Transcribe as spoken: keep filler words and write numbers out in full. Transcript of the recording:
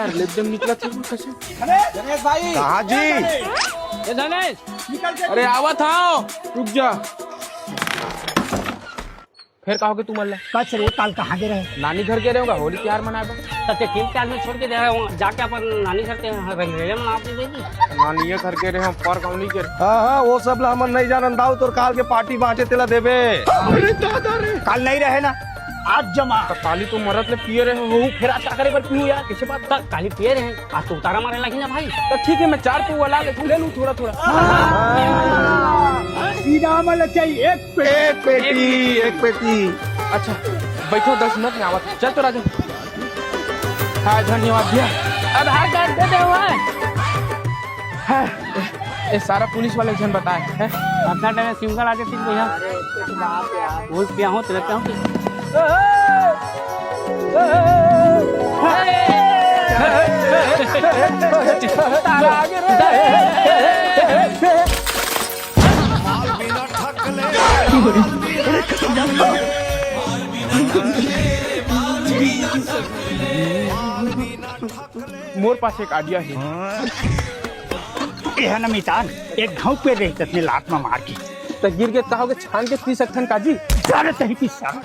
लेब देब निकलत हे, कसम। गणेश भाई। कहाँ जी? ए धनेश, निकल के। अरे आवत हँव, रुक जा। फेर का होगे तुमन ला? कच रे, काल कहाँ गे रहे? नानी घर गे रहेंव गा, होली तिहार मनाए बर। त ते तीन चार में छोड़ के दे रहे हो, जाके अपन नानी घर के रंगरेलिया मना दे बेबी। नानी घर गे रहेंव, पर कौनी के। हाँ, हाँ, वो सब ला हमन नहीं जानन दाऊ, तोर काल के पार्टी बाँचे तेला देबे। अरे दादा रे। काल नहीं रहे ना, आज जमा। त काली तो मरत ले पिए रहेंव, फेर आज का करे बर पीहू यार, कइसे बात? त काली पिए रहेंव, आज तो उतारा मारे लागी ना भाई। त ठीक हे, मैं चार पौवा ला लेथँव, ले लूँ थोड़ा थोड़ा। सीधा वाला चाहिए, एक पेटी। एक पेटी, एक पेटी। अच्छा, बैठो, दस मिनट में आवत हँव। चल तो राजू। हाँ, धन्यवाद भैया। आधार कार्ड दे दे भाई। हाँ, ए, ए, सारा पुलिस वाले झन बताए, हैं? अपना टाइम सिंगल आते थे भैया। वो क्या हो, तेरे क्या हो? मोर पास एक idea हे। ए ह न मितान, एक घांव पेर रही ततने लात म मार के। त गिर गे त का होगे, छान के पी सकथन काजी। जाने तही पी सकथन।